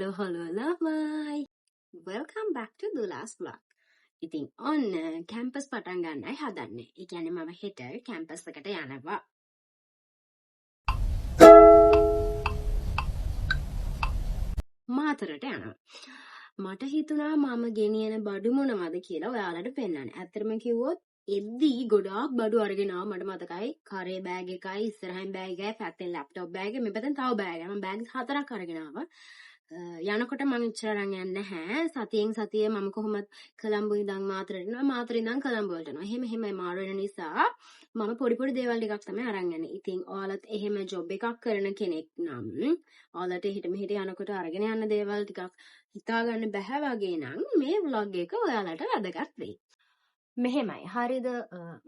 Hello hello ළමයි, welcome back to Dula's vlog. ඉතින් ඔන්න කැම්පස් පටන් ගන්නයි හදන්නේ. ඒ කියන්නේ මම හෙට කැම්පස් එකට යනවා. මාතරට යනවා. මට හිතුණා මම ගෙනියන බඩු මොනවද කියලා ඔයාලට පෙන්වන්න. ඇත්තටම කිව්වොත් එද්දී ගොඩාක් බඩු අරගෙන ආවා. මට මතකයි කරේ බෑග් එකයි, ඉස්සරහින් බෑග් එකයි, පැත්තෙන් ලැප්ටොප් බෑග් එක, මේ පැත්තෙන් තව බෑග් එකක්. මම බෑග් 4ක් අරගෙන ආවා. යනකොට මං එච්චර අරන් යන්නේ නැහැ. සතියෙන් සතිය මම කොහොමත් කොළඹ ඉඳන් මාතරට එනවා, මාතර ඉඳන් කොළඹ වලට එනවා. එහෙම එහෙම මාරු වෙන නිසා මම පොඩි පොඩි දේවල් ටිකක් තමයි අරන් යන්නේ. ඉතින් ඔයාලත් එහෙම ජොබ් එකක් කරන කෙනෙක් නම් ඔයාලට එහෙට මෙහෙට යනකොට අරගෙන යන්න දේවල් ටිකක් හිතා ගන්න බැහැ වගේ නම් මේ ව්ලොග් එක ඔයාලට වැදගත් වෙයි. මෙහෙමයි. හරිද?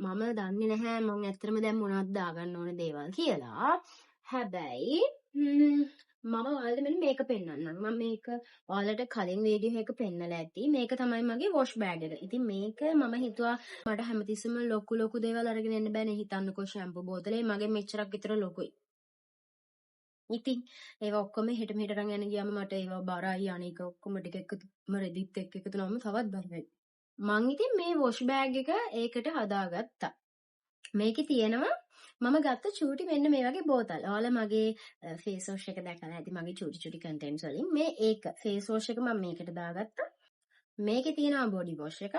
මම දන්නේ නැහැ මං ඇත්තටම දැන් මොනවද දාගන්න ඕන දේවල් කියලා. හැබැයි මම ඔයාලට මෙන්න මේක පෙන්වන්නම්. මම මේක ඔයාලට කලින් වීඩියෝ එකක පෙන්නලා ඇති. මේක තමයි මගේ වොෂ් බෑග් එක. ඉතින් මේක මම හිතුවා මට හැමතිස්සෙම ලොකු ලොකු දේවල් අරගෙන එන්න බෑනේ. හිතන්නකෝ ෂැම්පූ බෝතලේ මගේ මෙච්චරක් විතර ලොකුයි. ඉතින් ඒවා ඔක්කොම හෙට මෙහෙට අරන් යන ගියාම මට ඒවා බරයි, අනේක ඔක්කොම ටික එකතුම රෙදිත් එක්ක එකතු වුනම තවත් බර වෙයි. මං ඉතින් මේ වොෂ් බෑග් එක ඒකට හදාගත්තා. මේකේ තියෙනවා මම ගත්ත චූටි මෙන්න මේ වගේ බෝතල්. ඔයාලා මගේ ෆේස් වොෂ් එක දැකලා ඇති මගේ චූටි චූටි කන්ටෙන්ට්ස් වලින්. මේ ඒක ෆේස් වොෂ් එක මම මේකට දාගත්තා. මේකේ තියෙනවා බොඩි වොෂ් එකක්.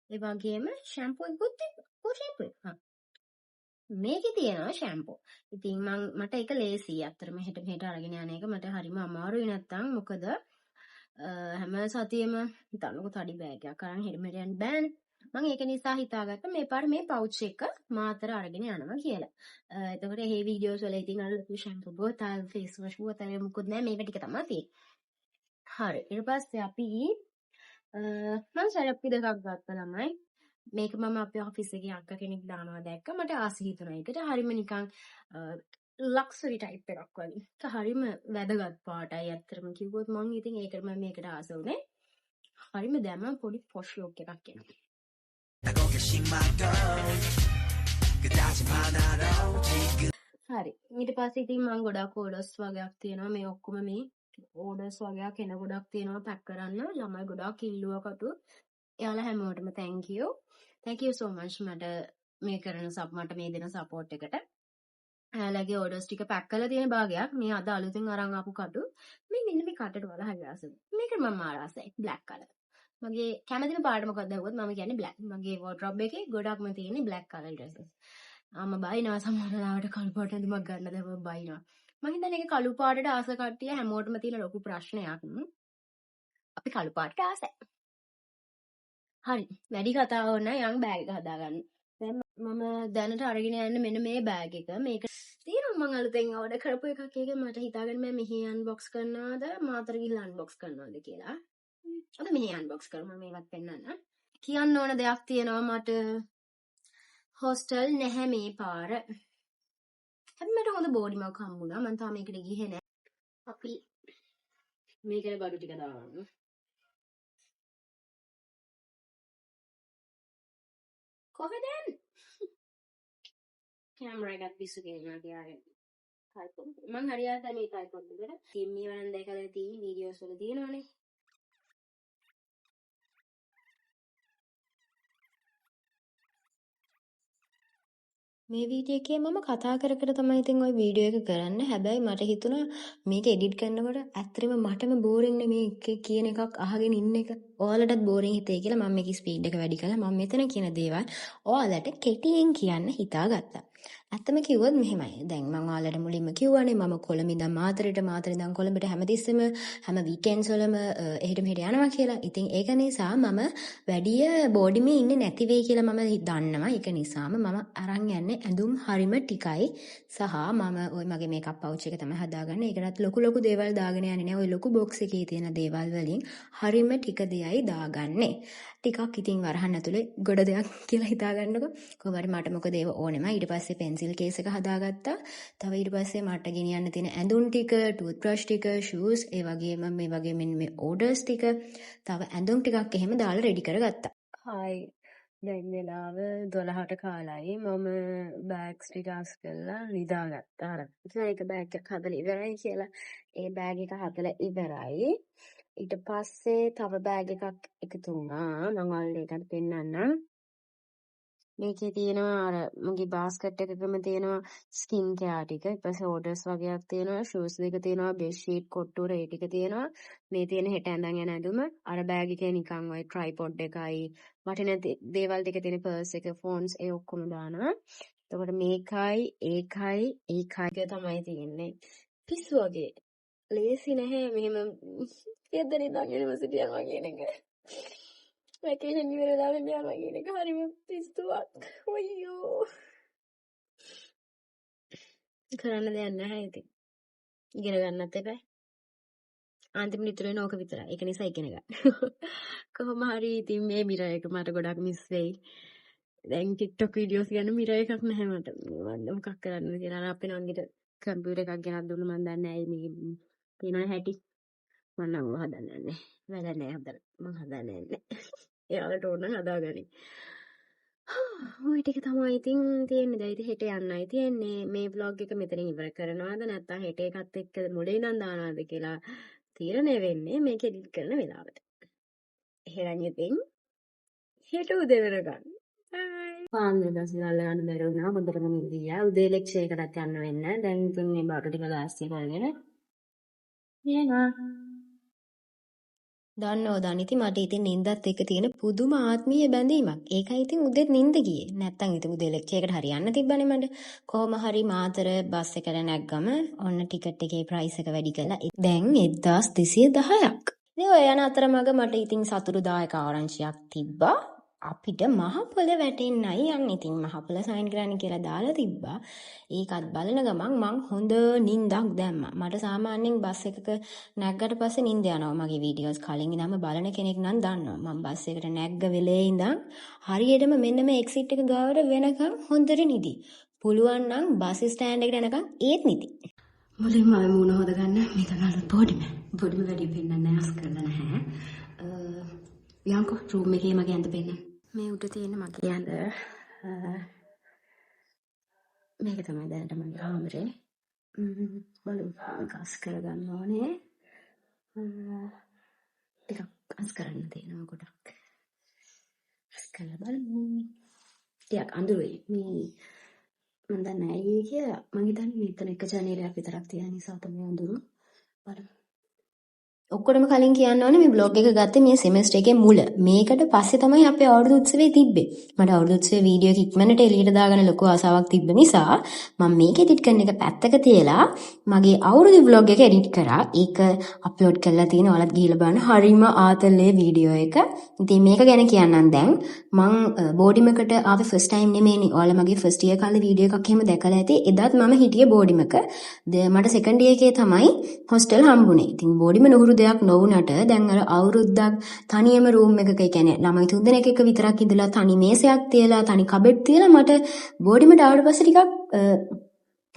ඒ වගේම ෂැම්පූ එකකුත් තියෙනවා. කො ෂැම්පූ එක? හා. මේකේ තියෙනවා ෂැම්පූ. ඉතින් මට ඒක ලේසියි. ඇත්තටම හෙට මෙහෙට අරගෙන යන එක මට හරිම අමාරුයි නැත්තම්. මොකද හැම සතියෙම හිතන්නකෝ තඩි බෑග් එකක් අරන් හෙට මෙහෙට යන්න බෑනේ. මං ඒක නිසා හිතාගත්තා මේ පාර මේ පවුච් එක මාතර අරගෙන යනවා කියලා. එතකොට මේ වීඩියෝස් වල ඉතින් අර ලොකු ෂැම්පූ බෝතල්, ෆේස් වොෂ් බෝතල් එහෙම මොකුත් නෑ, මේක ටික තමයි තියෙන්නේ. හරි. ඊට පස්සේ අපි මං සරප්පි දෙකක් ගත්තා ළමයි. මේක මම අපේ ඔෆිස් එකේ අක්කා කෙනෙක් දානවා දැක්ක. මට ආස හිතුණා ඒකට. හරිම නිකන් ලක්සරි ටයිප් එකක් වගේ. ඒක හරිම වැදගත් පාටයි ඇත්තටම කිව්වොත්. මං ඉතින් ඒකට මම මේකට ආස වුණේ. හරිම දැන් මම පොඩි පොෂ් ලුක් එකක් එනවා. හරි. ඊට පස්සේ ඉතින් මං ගොඩක් ඕඩර්ස් වගේක් තියෙනවා. මේ ඔක්කොම මේ ඕඩර්ස් වගේක් එන ගොඩක් තියෙනවා පැක් කරන්න. ළමයි ගොඩක් ඉල්ලුවා කටු. එයාලා හැමෝටම thank you. Thank you so much මට මේ කරන මට මේ දෙන සපෝට් එකට. එයාලගේ ඕඩර්ස් ටික පැක් කරලා තියෙන භාගයක් මේ අද අලුතෙන් අරන් ආපු කටු. මේ මෙන්න මේ කටට වල හරි ආසයි. මේකට මම මාර ආසයි. Black colour. මගේ කැමතිම පාට මොකක්ද ඇහුවොත් මම කියන්නේ බ්ලැක්. මගේ වෝඩ්‍රොබ් එකේ ගොඩක්ම තියෙන්නේ බ්ලැක් කලර් ඩ්‍රෙසස්. අම්මා බයිනවා සමහර වෙලාවට කළු පාට ඇඳුමක් ගන්න දැම්මම බයිනවා. මං හිතන්නේ ඒක කළු පාටට ආස කට්ටිය හැමෝටම තියෙන ලොකු ප්‍රශ්නයක්. අපි කළු පාටට ආසයි. හරි. වැඩි කතා ඕන නෑ, යන් බෑග් එක හදාගන්න. දැන් මම දැනට අරගෙන යන්නේ මෙන්න මේ බෑග් එක. මේක තියෙනවා මං අලුතෙන් ඕඩර් කරපු එකක්. ඒක මට හිතාගන්න බෑ මෙහි අන්බොක්ස් කරනවද මාතර ගිහලා අන්බොක්ස් කරනවද කියලා. අද මෙහි අන්බොක්ස් කරමු. මම මේවත් පෙන්නන්න. කියන්න ඕන දෙයක් තියෙනවා මට. හොස්ටල් නැහැ මේ පාර. හැබැයි මට හොඳ බෝඩිමක් හම්බුණා. මං තාම ඒකට ගියේ නෑ. අපි මේකට බඩු ටික දාගමු. කොහෙද යන්නේ? කැමරා එකත් පිස්සු කෙලිනවා තියාගෙන. ට්‍රයිපොඩ්. මං හරි ආසයි මේ ට්‍රයිපොඩ් එකට. ඉතින් මේවා නම් දැකලා තියෙන්නේ වීඩියෝස් වල තියෙනවනේ. මේ වීඩියෝ එකේ මම කතා කර කර තමයි ඉතින් ඔය වීඩියෝ එක කරන්නේ. හැබැයි මට හිතුණා මේක එඩිට් කරනකොට ඇත්තටම මටම බෝරින් නේ මේ එක කියන එකක් අහගෙන ඉන්න එක. ඔයාලටත් බෝරින් හිතේ කියලා මම මේකේ ස්පීඩ් එක වැඩි කළා. මම මෙතන කියන දේවල් ඔයාලට කෙටියෙන් කියන්න හිතාගත්තා. ඇත්තම කිව්වොත් මෙහෙමයි. දැන් මම ඔයාලට මුලින්ම කිව්වනේ මම කොළඹ ඉඳන් මාතරට, මාතර ඉඳන් කොළඹට හැමතිස්සෙම හැම වීකෙන්ඩ්ස් වලම එහෙට මෙහෙට යනවා කියලා. ඉතින් ඒක නිසා මම වැඩිය බෝඩිමේ ඉන්නේ නැති වෙයි කියලා මම දන්නවා. ඒක නිසාම මම අරන් යන්නේ ඇඳුම් හරිම ටිකයි. සහ මම ඔය මගේ මේකප් පවුච් එක තමයි හදාගන්නේ. ඒකටත් ලොකු ලොකු දේවල් දාගෙන යන්නේ නෑ. ඔය ලොකු බොක්ස් එකේ තියෙන දේවල් වලින් හරිම ටික දෙයයි දාගන්නේ. ටිකක් ඉතින් වරහන් ඇතුලේ ගොඩ දෙයක් කියලා හිතාගන්නකෝ. කොහොම හරි මට මොකද ඒව ඕනෙම. ඊට පස්සේ පෙන්සිල් කේස් එක හදාගත්තා. තව ඊට පස්සේ මට ගෙනියන්න තියෙන ඇඳුම් ටික, ටූත් බ්‍රෂ් ටික, ෂූස්, ඒ වගේම මේ වගේ මෙන්න මේ ඕඩර්ස් ටික, තව ඇඳුම් ටිකක් එහෙම දාලා රෙඩි කරගත්තා. හායි. දැන් වෙලාව 12ට කාලයි. මම බෑග්ස් ටික අස් කරලා නිදාගත්තා. අර ඉතින් එක බෑග් එකක් හදලා ඉවරයි කියලා. ඒ බෑග් එක හදලා ඉවරයි. ඊට පස්සේ තව බෑග් එකක් එකතු වුණා. මම ඔයාලට ඒකත් පෙන්නන්නම්. මේකේ තියෙනවා අර මගේ බාස්කට් එකකම තියෙනවා ස්කින් කෙයාර් ටික. ඊට පස්සේ ඕඩර්ස් වගේක් තියෙනවා. ෂූස් දෙක තියෙනවා. බෙඩ් ෂීට් කොට්ටුර ඒ ටික තියෙනවා. මේ තියෙන හෙට ඇඳන් යන ඇඳුම. අර බෑග් එකේ නිකන් ඔය ට්‍රයිපොඩ් එකයි වටින දේවල් ටික තියෙන පර්ස් එක, ෆෝන්ස් ඒ ඔක්කොම දානවා. එතකොට මේකයි ඒකයි ඒකයි තමයි තියෙන්නේ. පිස්සු වගේ. ලේසි නැහැ මෙහෙම ගෙදර ඉඳන් යුනිවර්සිටි යනවා කියන එක. වැකේෂන් ඉවර වෙලා මෙහෙම යනවා කියන එක හරිම පිස්සුවක්. අයියෝ. කරන්න දෙයක් නැහැ ඉතින්. ඉගෙන ගන්නත් එපා. අන්තිමට ඉතුරු වෙන ඕක විතරයි. ඒක නිසා ඉගෙන ගන්න. කොහොම හරි ඉතින් මේ මිරර් එක මට ගොඩක් මිස් වෙයි. දැන් TikTok videos ගන්න මිරර් එකක් නැහැ මට. මම මොකක් කරන්නද කියලා අර අපේ නංගිට කම්පියුටර් එකක් ගෙනත් දුන්න මන් දන්නේ ඇයි මේ තියෙනවනේ හැටි. මං නම් ඔය හදන්න යන්නේ. වැඩක් නෑ හදන්න. මං හදන්න යන්නේ. එයාලට ඕන නම් හදාගනි. ඔය ටික තමයි ඉතින් තියෙන්නේ. දැන් ඉතින් හෙට යන්නයි තියෙන්නේ. මේ ව්ලොග් එක මෙතනින් ඉවර කරනවද නැත්නම් හෙට එකත් එක්ක මුලින් ඉඳන් දානවද කියලා තීරණය වෙන්නේ මේක එඩිට් කරන වෙලාවට. එහෙනම් ඉතින් හෙට උදේ වෙනකන්. බයි. පාන්දර දවසේ අල්ල ගන්න බැරි වුණා. හොඳටම නිදි ගියා. උදේ ලෙක්චර් එකටත් යන්න වෙන්නේ. දැන් ඉතින් මේ බඩු ටික ලෑස්ති කරගෙන යනවා. දන්නවද අනිති මට ඉතින් නින්දත් එක්ක තියෙන පුදුම ආත්මීය බැඳීමක්. ඒකයි ඉතින් උදේත් නින්ද ගියේ. නැත්තම් ඉතින් උදේ ලෙක්චර් එකට හරි යන්න තිබ්බනේ මට. කොහොම හරි මාතර බස් එකට නැග්ගම ඔන්න ටිකට් එකේ ප්‍රයිස් එක වැඩි කරලා දැන් 1210ක්. ඉතින් ඔය යන අතරමඟ මට ඉතින් සතුටුදායක ආරංචියක් තිබ්බා. අපිට මහපොළ වැටෙන්නයි යන්නේ. ඉතින් මහපොළ සයින් කරන්න කියලා දාලා තිබ්බා. ඒකත් බලන ගමන් මං හොඳ නින්දක් දැම්මා. මට සාමාන්‍යයෙන් බස් එකක නැග්ගට පස්සේ නින්ද යනවා. මගේ වීඩියෝස් කලින් ඉඳන්ම බලන කෙනෙක් නම් දන්නවා. මං බස් එකට නැග්ග වෙලේ ඉඳන් හරියටම මෙන්න මේ එක්සිට් එක ගාවට වෙනකන් හොඳට නිදි. පුළුවන් නම් බස් ස්ටෑන්ඩ් එකට යනකන් ඒත් නිදි. මුලින්ම මම මූණ හොද ගන්න. මේ තමයි බොඩිම. බොඩිම වැඩි පෙන්නන්නේ නැහැ, අස් කරලා නැහැ. යන්කෝ රූම් එකේ මගේ ඇඳ පෙන්නන්න. මේ උඩ තියෙන මගේ ඇඳ. මේක තමයි දැනට මගේ කාමරේ. බලමු මේක අස් කරගන්න ඕනේ. ටිකක් අස් කරන්න තියෙනවා ගොඩක්. අස් කරලා බලමු. ටිකක් අඳුරුයි. මේ මන් දන්නේ ඇයි ඒ කියලා. මං හිතන්නේ මෙතන එක ජනේලයක් විතරක් තියෙන නිසා තමයි අඳුරු. බලමු. ඔක්කොටම කලින් කියන්න ඕනේ මේ බ්ලොග් එක ගත්තේ මේ සෙමෙස්ටර් එකේ මුල. මේකට පස්සේ තමයි අපේ අවුරුදු උත්සවය තිබ්බේ. මට අවුරුදු උත්සවයේ වීඩියෝ එක ඉක්මනට එළියට දාගන්න ලොකු ආසාවක් තිබ්බ නිසා මම මේක එඩිට් කරන එක පැත්තක තියලා මගේ අවුරුදු බ්ලොග් එක එඩිට් කරා. ඒක අප්ලෝඩ් කරලා තියෙන ඔයාලත් ගිහලා බලන්න. හරිම ආතල් ඒ වීඩියෝ එක. ඉතින් මේක ගැන කියන්නම් දැන්. මං බෝඩිමකට ආවේ ෆස්ට් ටයිම් නෙමෙයිනේ. ඔයාලා මගේ ෆස්ට් ඉයර් කාලේ වීඩියෝ එකක් එහෙම දැකලා ඇති. එදත් මම හිටියේ බෝඩිමක. මට සෙකන්ඩ් ඉයර් එකේ තමයි හොස්ටල් හම්බුනේ. ඉතින් බෝඩිම නුහුරු දෙයක් නොවුනට දැන් අර අවුරුද්දක් තනියම රූම් එකක, ඒ කියන්නේ ළමයි තුන්දෙනෙක් එක්ක විතරක් ඉඳලා තනි මේසයක් තියලා තනි කබෙඩ් තියලා මට බෝඩිමට ආවට පස්සේ ටිකක්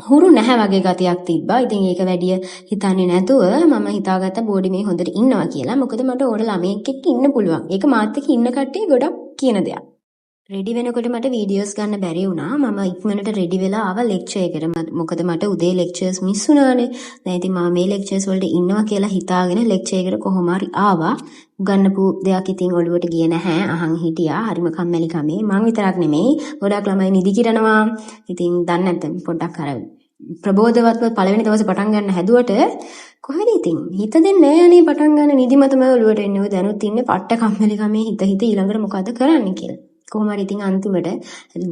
හුරු නැහැ වගේ ගතියක් තිබ්බා. ඉතින් ඒක වැඩිය හිතන්නේ නැතුව මම හිතාගත්තා බෝඩිමේ හොඳට ඉන්නවා කියලා. මොකද මට ඕන ළමයෙක් එක්ක ඉන්න පුළුවන්. ඒක මාත් එක්ක ඉන්න කට්ටිය ගොඩක් කියන දෙයක්. රෙඩි වෙනකොට මට වීඩියෝස් ගන්න බැරි වුණා. මම ඉක්මනට රෙඩි වෙලා ආවා ලෙක්චර් එකට. මොකද මට උදේ ලෙක්චර්ස් මිස් වුණානේ. දැන් ඉතින් මම මේ ලෙක්චර්ස් වලට ඉන්නවා කියලා හිතාගෙන ලෙක්චර් එකට කොහොම හරි ආවා. උගන්නපු දෙයක් ඉතින් ඔළුවට ගියේ නැහැ. අහන් හිටියා. හරිම කම්මැලි කමේ. මං විතරක් නෙමෙයි. ගොඩක් ළමයි නිදි කිරනවා. ඉතින් දන්නේ නැත්නම් පොඩ්ඩක් අර ප්‍රබෝධවත්ව පළවෙනි දවසේ පටන් ගන්න හැදුවට කොහෙද ඉතින් හිත දෙන්නේ නෑ අනේ පටන් ගන්න නිදිමතම ඔළුවට එන්නේ. ඔය දැනුත් ඉන්නේ පට්ට කම්මැලි කමේ හිත හිත ඊළඟට මොකද කරන්න කියලා. කොහොම හරි ඉතින් අන්තිමට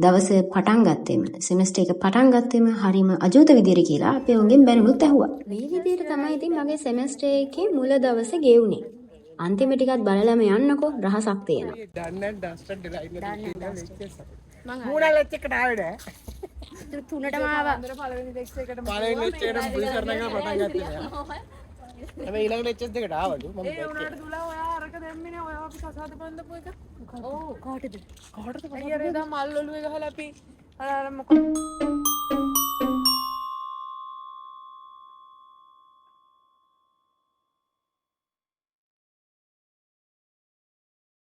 දවස පටන් ගත්තෙම සෙමෙස්ටර් එක පටන් ගත්තෙම හරිම අජූත විදියට කියලා අපේ උන්ගෙන් බැනුනුත් ඇහුවා. මේ විදියට තමයි ඉතින් මගේ සෙමෙස්ටර් එකේ මුල දවස ගෙවුනේ. අන්තිම ටිකත් බලලම යන්නකෝ රහසක් තියෙනවා. දන්නේ ඩස්ටර් ඩිලයින් මූණල් ලෙක්චර් එකට ආවේ නෑ. තුනටම ආවා. පළවෙනි ලෙක්චර් එකට මුල් කරන එක පටන් ගත්තේ නෑ. හැබැයි ඊළඟ ලෙක්චර්ස් දෙකට ආවලු මම ඒ දැක්කේ. උනාට දුලා ඔයා අරක දැම්මේ නේ ඔයා අපි කසාද බඳපු එක. ඔව් කාටද? කාටද අර එදා මල් ඔළුවේ ගහලා අපි අර අර මොකක්